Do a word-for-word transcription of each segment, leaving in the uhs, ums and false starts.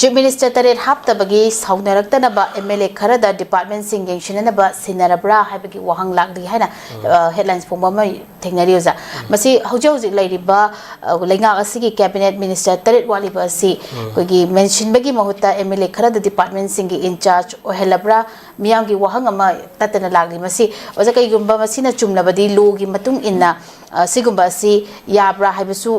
Chief minister ꯇꯔꯦꯠ ꯍꯥꯞꯇꯕꯒꯤ ꯁꯥꯎꯅꯔꯛꯇꯅꯕ M L A ꯈꯔꯗ ꯗꯤꯄꯥꯔꯠꯃꯦꯟꯁꯤꯡ ꯌꯦꯡꯁꯤꯟꯅꯅꯕ ꯁꯤꯟꯅꯔꯕ꯭ꯔꯥ ꯍꯥꯏꯕꯒꯤ ꯋꯥꯍꯪ ꯂꯥꯛꯂꯤ ꯍꯥꯏꯅ, ꯎꯝ꯫ ꯑ, ꯍꯦꯗꯂꯥꯏꯟꯁ ꯐꯣꯡꯕ ꯑꯃ ꯊꯦꯡꯅꯔꯤ ꯑꯣꯖꯥ꯫ ꯎꯝ꯫ ꯃꯁꯤ ꯍꯧꯖꯤꯛ ꯍꯧꯖꯤꯛ ꯂꯩꯔꯤꯕ, ꯑ, ꯂꯩꯉꯥꯛ ꯑꯁꯤꯒꯤ ꯀꯦꯕꯤꯅꯦꯠ ꯃꯤꯅꯤꯁꯇꯔ ꯇꯔꯦꯠ ꯋꯥꯠꯂꯤꯕ ꯑꯁꯤ, ꯎꯝ꯫ ꯑꯩꯈꯣꯏꯒꯤ ꯃꯦꯟꯁꯤꯟꯕꯒꯤ ꯃꯍꯨꯠꯇ ꯑꯦꯝ ꯑꯦꯜ ꯑꯦ ꯈꯔꯗ ꯗꯤꯄꯥꯔꯠꯃꯦꯟꯁꯤꯡꯒꯤ ꯏꯟꯆꯥꯔꯖ ꯑꯣꯏꯍꯜꯂꯕ꯭ꯔꯥ? ꯃꯤꯌꯥꯝꯒꯤ ꯋꯥꯍꯪ ꯑꯃ ꯇꯠꯇꯅ ꯂꯥꯛꯂꯤ꯫ ꯃꯁꯤ ꯑꯣꯖꯥ, ꯀꯩꯒꯨꯝꯕ ꯃꯁꯤꯅ ꯆꯨꯝꯂꯕꯗꯤ, ꯂꯣꯒꯤ ꯃꯇꯨꯡ ꯏꯟꯅ, ꯑ, ꯁꯤꯒꯨꯝꯕ ꯑꯁꯤ ꯌꯥꯕ꯭ꯔꯥ ꯍꯥꯏꯕꯁꯨ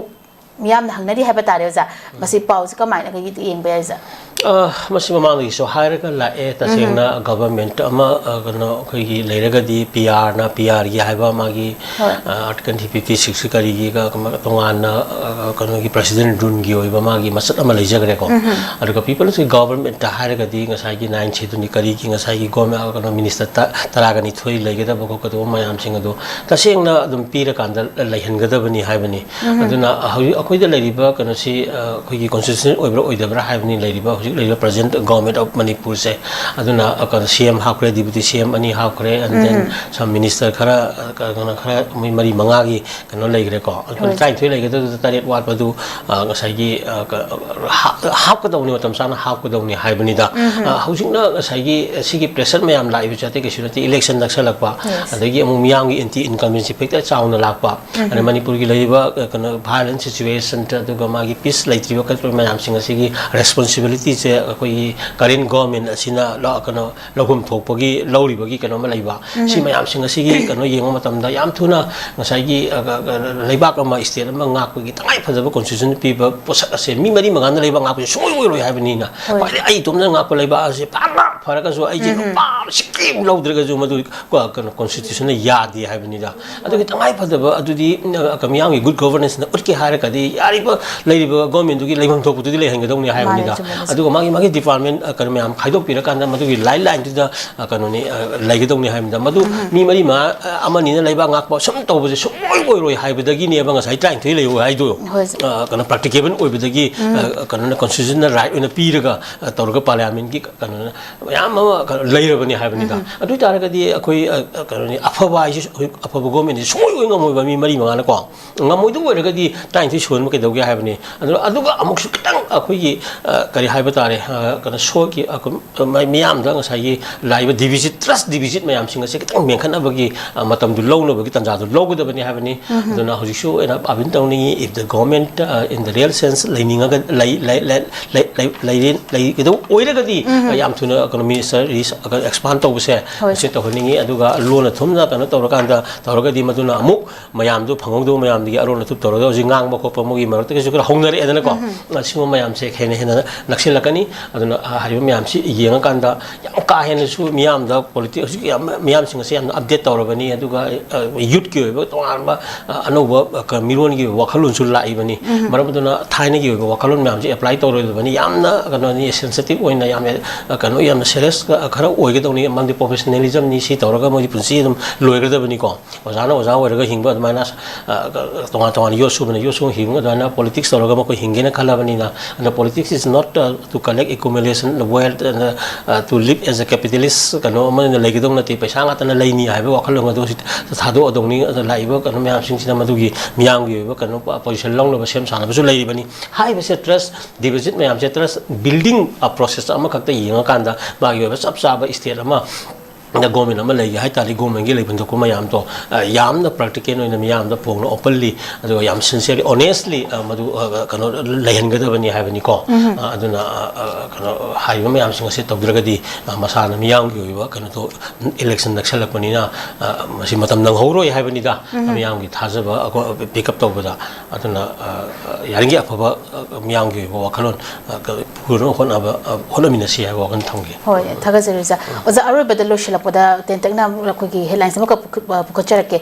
ꯃꯤꯌꯥꯝꯅ ꯍꯪꯅꯔꯤ ꯍꯥꯏꯕ ꯇꯥꯔꯦ ꯑꯣꯖꯥ꯫ ꯃꯁꯤ ꯄꯥꯎꯁꯤ ꯀꯃꯥꯏꯅ ꯀꯩ ꯌꯦꯡꯕ ꯌꯥꯏ ꯑꯣꯖꯥ? ꯑ, ꯃꯁꯤ ꯃꯃꯥꯡꯗꯒꯤꯁꯨ ꯍꯥꯏꯔꯒ ꯂꯥꯛꯑꯦ꯫ ꯎꯝ꯫ ꯇꯁꯦꯡꯅ ꯒꯚꯔꯟꯃꯦꯟꯠ ꯑꯃ, ꯑ, ꯀꯩꯅꯣ, ꯑꯩꯈꯣꯏꯒꯤ ꯂꯩꯔꯒꯗꯤ ꯄꯤ ꯑꯥꯔꯅ ꯄꯤ ꯑꯥꯔꯒꯤ ꯍꯥꯏꯕ ꯃꯥꯒꯤ, ꯍꯣꯏ꯫ ꯑ, ꯑꯥꯔꯇꯤꯀꯜ ꯊ꯭ꯔꯤ ꯐꯤꯐꯇꯤ ꯁꯤꯛꯁꯀꯤ ꯀꯔꯤꯒꯤꯒ ꯀꯃ-, ꯇꯣꯉꯥꯟꯅ, ꯑ, ꯀꯩꯅꯣꯒꯤ ꯄ꯭ꯔꯁꯤꯗꯦꯟꯠ ꯔꯨꯜꯒꯤ ꯑꯣꯏꯕ ꯃꯥꯒꯤ ꯃꯁꯛ ꯑꯃ ꯂꯩꯖꯈ꯭ꯔꯦꯀꯣ꯫ ꯎꯝ꯫ ꯑꯗꯨꯒ ꯄꯤꯄꯜꯁꯀꯤ ꯒꯚꯔꯟꯃꯦꯟꯠꯇ ꯍꯥꯏꯔꯒꯗꯤ ꯉꯁꯥꯏꯒꯤ ꯅꯥꯏꯟ ꯁꯦꯗꯨꯜꯒꯤ ꯀꯔꯤꯒꯤ ꯉꯁꯥꯏꯒꯤ ꯒꯣꯔꯃꯦꯟ, ꯀꯩꯅꯣ, ꯃꯤꯅꯤꯁꯇꯔ ꯇ-, ꯇꯔꯥꯒ ꯅꯤꯊꯣꯏ ꯂꯩꯒꯗꯕ ꯈꯣꯠꯀꯗꯕ ꯃꯌꯥꯝꯁꯤꯡ ꯑꯗꯨ ꯇꯁꯦꯡꯅ ꯑꯗꯨꯝ ꯄꯤꯔꯀꯥꯟꯗ ꯂꯩꯍꯟꯒꯗꯕꯅꯤ ꯍꯥꯏꯕꯅꯤ꯫ ꯎꯝ꯫ ꯑꯗꯨꯅ ꯍꯧꯖꯤꯛ ꯑꯩꯈꯣꯏꯗ ꯂꯩꯔꯤꯕ ꯀꯩꯅꯣꯁꯤ, ꯑ, ꯑꯩꯈꯣꯏꯒꯤ ꯀꯣꯟꯁꯇꯤꯇ꯭ꯌꯨꯁꯅꯦꯜ ꯑꯣꯏꯕ꯭ꯔꯥ ꯑꯣꯏꯗꯕ꯭ꯔꯥ ꯍꯥꯏꯕꯅꯤ, ꯂꯩꯔꯤꯕ, ꯍꯧꯖꯤꯛ ꯂꯩꯔꯤꯕ present government of ꯃꯅꯤꯄꯨꯔꯁꯦ꯫ ꯑꯗꯨꯅ, ꯑ, ꯀꯩꯅꯣ, ꯁꯤ ꯑꯦꯝ ꯍꯥꯞꯈ꯭ꯔꯦ, ꯗꯤꯄꯨꯇꯤ ꯁꯤ ꯑꯦꯝ ꯑꯅꯤ ꯍꯥꯞꯈ꯭ꯔꯦ, and then um. Some minister ꯈꯔ, ꯑ, ꯀꯩꯅꯣ, ꯈꯔ ꯃꯣꯏ ꯃꯔꯤ ꯃꯉꯥꯒꯤ ꯀꯩꯅꯣ ꯂꯩꯈ꯭ꯔꯦꯀꯣ꯫ ꯑꯩꯈꯣꯏ ꯍꯣꯏ꯫ ꯇꯔꯥꯅꯤꯊꯣꯏ ꯂꯩꯒꯗꯕꯗꯨꯗ ꯇꯔꯦꯠ ꯋꯥꯠꯄꯗꯨ, ꯑ, ꯉꯁꯥꯏꯒꯤ, ꯑ, ꯀ-, ꯍꯥꯞ-, ꯍꯥꯞꯀꯗꯧꯅꯤ, ꯃꯇꯝ ꯆꯥꯅ ꯍꯥꯞꯀꯗꯧꯅꯤ ꯍꯥꯏꯕꯅꯤꯗ꯫ ꯎꯝ꯫ ꯑ, ꯍꯧꯖꯤꯛꯅ ꯉꯁꯥꯏꯒꯤ ꯁꯤꯒꯤ pressure ꯃꯌꯥꯝ ꯂꯥꯛꯏꯕꯁꯦ ꯑꯇꯩ ꯀꯩꯁꯨ ꯅꯠꯇꯦ, election ꯅꯛꯁꯜꯂꯛꯄ, Yes꯫ ꯑꯗꯒꯤ ꯑꯃꯨꯛ ꯃꯤꯌꯥꯝꯒꯤ anti incumbency factor ꯆꯥꯎꯅ ꯂꯥꯛꯄ, ꯎꯝ꯫ ꯑꯗ ꯃꯅꯤꯄꯨꯔꯒꯤ ꯂꯩꯔꯤꯕ, ꯑ, ꯀꯩꯅꯣ, violent situation, ꯑꯗꯨꯒ ꯃꯥꯒꯤ peace ꯂꯩꯇ꯭ꯔꯤꯕ ꯀꯩꯗꯧꯔꯤꯕ ꯃꯌꯥꯝꯁꯤꯡ ꯑꯁꯤꯒꯤ responsibilityꯁꯦ ꯑꯩꯈꯣꯏꯒꯤ current government ꯑꯁꯤꯅ ꯂ-, ꯀꯩꯅꯣ, ꯂꯧꯐꯝ ꯊꯣꯛꯄꯒꯤ, ꯂꯧꯔꯤꯕꯒꯤ ꯀꯩꯅꯣ ꯑꯃ ꯂꯩꯕ꯫ ꯎꯝ꯫ ꯁꯤ ꯃꯌꯥꯝꯁꯤꯡ ꯑꯁꯤꯒꯤ ꯀꯩꯅꯣ ꯌꯦꯡꯕ ꯃꯇꯝꯗ ꯌꯥꯝ ꯊꯨꯅ ꯉꯁꯥꯏꯒꯤ, ꯑ, ꯑ, ꯑ, ꯂꯩꯕꯥꯛ ꯑꯃ, state ꯑꯃ ꯉꯥꯛꯄꯒꯤ ꯇꯉꯥꯏ ꯐꯗꯕ constitution ꯄꯤꯕ ꯄꯣꯠꯁꯛ ꯑꯁꯦ ꯃꯤ ꯃꯔꯤ ꯃꯉꯥꯅ ꯂꯩꯕꯥꯛ ꯉꯥꯛꯄꯁꯦ ꯁꯨꯡꯑꯣꯏ ꯑꯣꯏꯔꯣꯏ ꯍꯥꯏꯕꯅꯤꯅ꯫ ꯍꯣꯏ꯫ ꯈ꯭ꯋꯥꯏꯗꯒꯤ ꯑꯩ ꯏꯇꯣꯝꯇꯅ ꯉꯥꯛꯄ ꯂꯩꯕꯥꯛ ꯑꯁꯦ ꯐꯅ ꯐꯔꯒꯁꯨ ꯑꯩꯁꯦ ꯎꯝ꯫ ꯂꯨꯄꯥ ꯁꯤꯀꯤ ꯑꯃ ꯂꯧꯗ꯭ꯔꯒꯁꯨ ꯃꯗꯨ ꯀꯣ-, ꯀꯩꯅꯣ, constitutionꯅ ꯌꯥꯗꯦ ꯍꯥꯏꯕꯅꯤꯗ꯫ ꯑꯗꯨꯒꯤ ꯇꯉꯥꯏ ꯐꯗꯕ ꯑꯗꯨꯗꯤ, ꯑ, ꯃꯤꯌꯥꯝꯒꯤ good governanceꯅ ꯎꯠꯀꯦ ꯍꯥꯏꯔꯒꯗꯤ ꯌꯥꯔꯤꯕ ꯂꯩꯔꯤꯕ governmentꯗꯨꯒꯤ ꯂꯩꯐꯝ ꯊꯣꯛꯄꯗꯨꯗꯤ ꯂꯩꯍꯟꯒꯗꯧꯅꯤ ꯍꯥꯏꯕꯅꯤꯗ꯫ ꯃꯥꯅꯦ, ꯆꯨꯝꯃꯦ, ꯆꯨꯝꯃꯦ꯫ ꯑꯗꯨꯒ ꯃꯥꯒꯤ, ꯃꯥꯒꯤ department, ꯑ, ꯀꯩꯅꯣ ꯃꯌꯥꯝ ꯈꯥꯏꯗꯣꯛꯄꯤꯔꯀꯥꯟꯗ ꯃꯗꯨꯒꯤ line lineꯗꯨꯗ, ꯑ, ꯀꯩꯅꯣꯅꯤ, ꯑ, ꯂꯩꯒꯗꯧꯅꯤ ꯍꯥꯏꯕꯅꯤꯗ꯫ ꯃꯗꯨ ꯎꯝ꯫ ꯃꯤ ꯃꯔꯤ ꯃꯉꯥ, ꯑ, ꯑꯃꯅꯤꯅ ꯂꯩꯕꯥꯛ ꯉꯥꯛꯄ ꯁꯨꯝ ꯇꯧꯕꯁꯦ ꯁꯨꯡꯑꯣꯏ ꯑꯣꯏꯔꯣꯏ ꯍꯥꯏꯕꯗꯒꯤꯅꯦꯕ ꯉꯁꯥꯏ ꯇꯔꯥꯅꯤꯊꯣꯏ ꯂꯩꯌꯨ ꯍꯥꯏꯗꯣ꯫ ꯍꯣꯏ, ꯁꯥꯔ꯫ ꯑ, ꯀꯩꯅꯣ, practicable ꯑꯣꯏꯕꯗꯒꯤ, ꯎꯝ꯫ ꯑ, ꯀꯩꯅꯣꯅ constitutionꯅ right ꯑꯣꯏꯅ ꯄꯤꯔꯒ, ꯑ, ꯇꯧꯔꯒ parliamentꯀꯤ ꯀꯩꯅꯣꯅ ꯃꯌꯥꯝ ꯃꯌꯥꯝ ꯑꯃ ꯀꯩꯅꯣ ꯂꯩꯔꯕꯅꯤ ꯍꯥꯏꯕꯅꯤꯗ꯫ ꯑꯗꯨ ꯑꯣꯏ ꯇꯥꯔꯒꯗꯤ ꯑꯩꯈꯣꯏ, ꯑ, ꯑ, ꯀꯩꯅꯣꯅꯤ, ꯑꯐꯕ ꯍꯥꯏꯁꯤ ꯑꯩꯈꯣꯏ ꯑꯐꯕ ꯒꯣꯔꯃꯦꯟꯁꯤ ꯁꯨꯡꯑꯣꯏ ꯑꯣꯏ ꯉꯝꯃꯣꯏꯕ, ꯃꯤ ꯃꯔꯤ ꯃꯉꯥꯅꯀꯣ꯫ ꯉꯝꯃꯣꯏꯗꯕ ꯑꯣꯏꯔꯒꯗꯤ ꯇꯔꯥꯅꯤꯊꯣꯏ ꯁꯨꯍꯟꯕ ꯀꯩꯗꯧꯒꯦ ꯍꯥꯏꯕꯅꯤ꯫ ꯑꯗꯨ, ꯑꯗꯨꯒ ꯑꯃꯨꯛꯁꯨ ꯈꯤꯇꯪ ꯑꯩꯈꯣꯏꯒꯤ, ꯑ, ꯀꯔꯤ ꯍꯥꯏꯕ ꯇꯥꯔꯦ, ꯑ, ꯀꯩꯅꯣ, ꯁꯣꯏꯒꯤ, ꯑ, ꯃ-, ꯃꯤꯌꯥꯝꯗ ꯉꯁꯥꯏꯒꯤ ꯂꯥꯛꯏꯕ deficit, trust deficit ꯃꯌꯥꯝꯁꯤꯡ ꯑꯁꯦ ꯈꯤꯇꯪ ꯃꯦꯟꯈꯠꯅꯕꯒꯤ, ꯑ, ꯃꯇꯝꯗꯨ ꯂꯧꯅꯕꯒꯤ ꯇꯥꯟꯖꯥꯗꯨ ꯂꯧꯒꯗꯕꯅꯤ ꯍꯥꯏꯕꯅꯤ꯫ ꯑꯗꯨꯅ ꯍꯧꯖꯤꯛꯁꯨ ꯑꯩꯅ appeal ꯇꯧꯅꯤꯡꯉꯤ, if the government, uh, in the real sense ꯂꯩꯅꯤꯡꯉꯒ, ꯂꯩ-, ꯂꯩ-, ꯂꯩ-, ꯂꯩ-, ꯂꯩ-, ꯂꯩꯒꯗꯧ ꯑꯣꯏꯔꯒꯗꯤ, ꯑ, ꯌꯥꯝ ꯊꯨꯅ ꯀꯩꯅꯣ ministry expand ꯇꯧꯕꯁꯦ ꯍꯣꯏ꯫ ꯃꯁꯤ ꯇꯧꯍꯟꯅꯤꯡꯉꯤ꯫ ꯑꯗꯨꯒ ꯂꯣꯟꯅ ꯊꯨꯝꯅ ꯀꯩꯅꯣ ꯇꯧꯔꯀꯥꯟꯗ ꯇꯧꯔꯒꯗꯤ ꯃꯗꯨꯅ ꯑꯃꯨꯛ ꯃꯌꯥꯝꯗꯨ ꯐꯪꯍꯧꯗꯕ ꯃꯌꯥꯝꯗꯒꯤ ꯑꯔꯣꯟ ꯑꯊꯨꯞ ꯇꯧꯔꯒ ꯍꯧꯖꯤꯛ ꯉꯥꯡꯕ ꯈꯣꯠꯄ ꯃꯣꯏꯒꯤ ꯃꯔꯛꯇꯒꯤꯁꯨ ꯈꯔ ꯍꯧꯅꯔꯛꯑꯦꯗꯅꯀꯣ꯫ ꯑꯁꯤꯒꯨꯝꯕ ꯃꯌꯥꯝꯁꯦ ꯍꯦꯟꯅ ꯍꯦꯟꯅ ꯅꯛꯁꯤꯜꯂꯛꯀꯅꯤ꯫ ꯑꯗꯨꯅ, ꯑ, ꯍꯥꯏꯔꯤꯕ ꯃꯌꯥꯝꯁꯤ ꯌꯦꯡꯉꯀꯥꯟꯗ ꯌꯥꯝ ꯀꯥ ꯍꯦꯟꯅꯁꯨ ꯃꯤꯌꯥꯝꯗ politics ꯍꯧꯖꯤꯛ ꯌꯥꯝ, ꯃꯤꯌꯥꯝꯁꯤꯡ ꯑꯁꯤ ꯌꯥꯝꯅ update ꯇꯧꯔꯕꯅꯤ꯫ ꯑꯗꯨꯒ, ꯑ, youthꯀꯤ ꯑꯣꯏꯕ ꯇꯣꯉꯥꯟꯕ, ꯑ, ꯑꯅꯧꯕ, ꯑ, ꯀ-, ꯃꯤꯔꯣꯟꯒꯤ ꯑꯣꯏꯕ ꯋꯥꯈꯜꯂꯣꯟꯁꯨ ꯂꯥꯛꯏꯕꯅꯤ꯫ ꯃꯔꯝ ꯑꯗꯨꯅ ꯊꯥꯏꯅꯒꯤ ꯑꯣꯏꯕ ꯋꯥꯈꯜꯂꯣꯟ ꯃꯌꯥꯝꯁꯦ apply ꯇꯧꯔꯣꯏꯗꯕꯅꯤ꯫ ꯌꯥꯝꯅ ꯀꯩꯅꯣꯅꯤ, sensitive ꯑꯣꯏꯅ ꯌꯥꯝꯅ, ꯑ, ꯀꯩꯅꯣ, ꯌꯥꯝꯅ serious ꯈꯔ ꯑꯣꯏꯒꯗꯧꯅꯤ꯫ ꯃꯔꯝꯗꯤ professionalismꯅꯤ, ꯁꯤ ꯇꯧꯔꯒ ꯃꯣꯏꯗꯤ ꯄꯨꯟꯁꯤ ꯑꯗꯨꯝ ꯂꯣꯏꯒꯗꯕꯅꯤꯀꯣ꯫ ꯑꯣꯖꯥꯅ ꯑꯣꯖꯥ ꯑꯣꯏꯔꯒ ꯍꯤꯡꯕ ꯑꯗꯨꯃꯥꯏꯅ, ꯑ, ꯇꯣꯉꯥꯟ ꯇꯣꯉꯥꯟꯅ ꯌꯣꯠ ꯁꯨꯕꯅ ꯌꯣꯠ ꯁꯨꯕ ꯍꯤꯡꯕ ꯑꯗꯨꯃꯥꯏꯅ politics ꯇꯧꯔꯒ ꯃꯈꯣꯏ ꯍꯤꯡꯒꯦꯅ ꯈꯜꯂꯕꯅꯤꯅ꯫ ꯑꯗꯨꯅ politics is not, uh, to collect accumulation wealth and, uh, to live as a capitalist ꯀꯩꯅꯣ ꯑꯃ ꯑꯣꯏꯅ ꯂꯩꯒꯗꯧ ꯅꯠꯇꯦ꯫ ꯄꯩꯁꯥ ꯉꯥꯛꯇꯅ ꯂꯩꯅꯤ ꯍꯥꯏꯕ ꯋꯥꯈꯜꯂꯣꯟ ꯑꯗꯨ ꯍꯧꯖꯤꯛ ꯊꯥꯗꯣꯛꯑꯗꯧꯅꯤ꯫ ꯑꯗ ꯂꯥꯛꯏꯕ ꯀꯩꯅꯣ ꯃꯌꯥꯝꯁꯤꯡꯁꯤꯅ ꯃꯗꯨꯒꯤ ꯃꯤꯌꯥꯝꯒꯤ ꯑꯣꯏꯕ ꯀꯩꯅꯣ position ꯂꯧꯅꯕ ꯁꯦꯝ ꯁꯥꯅꯕꯁꯨ ꯂꯩꯔꯤꯕꯅꯤ꯫ ꯍꯥꯏꯔꯤꯕꯁꯦ trust deficit ꯃꯌꯥꯝꯁꯦ trust building a process ꯑꯃꯈꯛꯇ ꯌꯦꯡꯉꯀꯥꯟꯗ ꯃꯥꯒꯤ ꯑꯣꯏꯕ ꯆꯞ ꯆꯥꯕ state ꯑꯃ ꯗ ꯒꯣꯔꯃꯦꯟ ꯑꯃ ꯂꯩꯒꯦ ꯍꯥꯏ ꯇꯥꯔꯗꯤ, ꯒꯣꯔꯃꯦꯟꯒꯤ ꯂꯩꯐꯝ ꯊꯣꯛꯄ ꯃꯌꯥꯝꯗꯣ, ꯑ, ꯌꯥꯝꯅ practical ꯑꯣꯏꯅ ꯃꯤꯌꯥꯝꯗ ꯐꯣꯡꯅ openly, ꯑꯗꯨꯒ ꯌꯥꯝ sincerely, honestly, ꯑ, ꯃꯗꯨ, ꯑ, ꯀꯩꯅꯣ ꯂꯩꯍꯟꯒꯗꯕꯅꯤ ꯍꯥꯏꯕꯅꯤꯀꯣ꯫ ꯑ, ꯑꯗꯨꯅ, ꯑ, ꯑ, ꯀꯩꯅꯣ ꯍꯥꯏꯔꯤꯕ ꯃꯌꯥꯝꯁꯤꯡ ꯑꯁꯤ ꯇꯧꯗ꯭ꯔꯒꯗꯤ, ꯑ, ꯃꯁꯥꯅ ꯃꯤꯌꯥꯝꯒꯤ ꯑꯣꯏꯕ ꯀꯩꯅꯣꯗꯣ, election ꯅꯛꯁꯜꯂꯛꯄꯅꯤꯅ, ꯑ, ꯃꯁꯤ ꯃꯇꯝ ꯅꯪꯍꯧꯔꯣꯏ ꯍꯥꯏꯕꯅꯤꯗ꯫ ꯃꯤꯌꯥꯝꯒꯤ ꯊꯥꯖꯕ ꯑꯩꯈꯣꯏ pick up ꯇꯧꯕꯗ꯫ ꯑꯗꯨꯅ, ꯑ, ꯑ, ꯌꯥꯔꯤꯉꯩ ꯑꯐꯕ, ꯑ, ꯃꯤꯌꯥꯝꯒꯤ ꯑꯣꯏꯕ ꯋꯥꯈꯜꯂꯣꯟ, ꯑ, ꯀ-, ꯄꯨꯅꯕ ꯍꯣꯠꯅꯕ, ꯑ, ꯍꯣꯠꯅꯃꯤꯟꯅꯁꯤ ꯍꯥꯏꯕ ꯋꯥꯈꯜ ꯊꯝꯒꯦ꯫ ꯍꯣꯏ, ꯊꯥꯒꯠꯆꯔꯤ ꯑꯣꯖꯥ꯫ ꯑꯣꯖꯥ, ꯑꯔꯣꯏꯕꯗ ꯂꯣꯏꯁꯤꯜꯂꯛꯄꯗ ꯇꯦꯟꯇꯛꯅ ꯑꯩꯈꯣꯏꯒꯤ headlines ꯑꯃꯈꯛ ꯄꯨꯈꯠ-, ꯑ, ꯄꯨꯈꯠꯆꯔꯛꯀꯦ꯫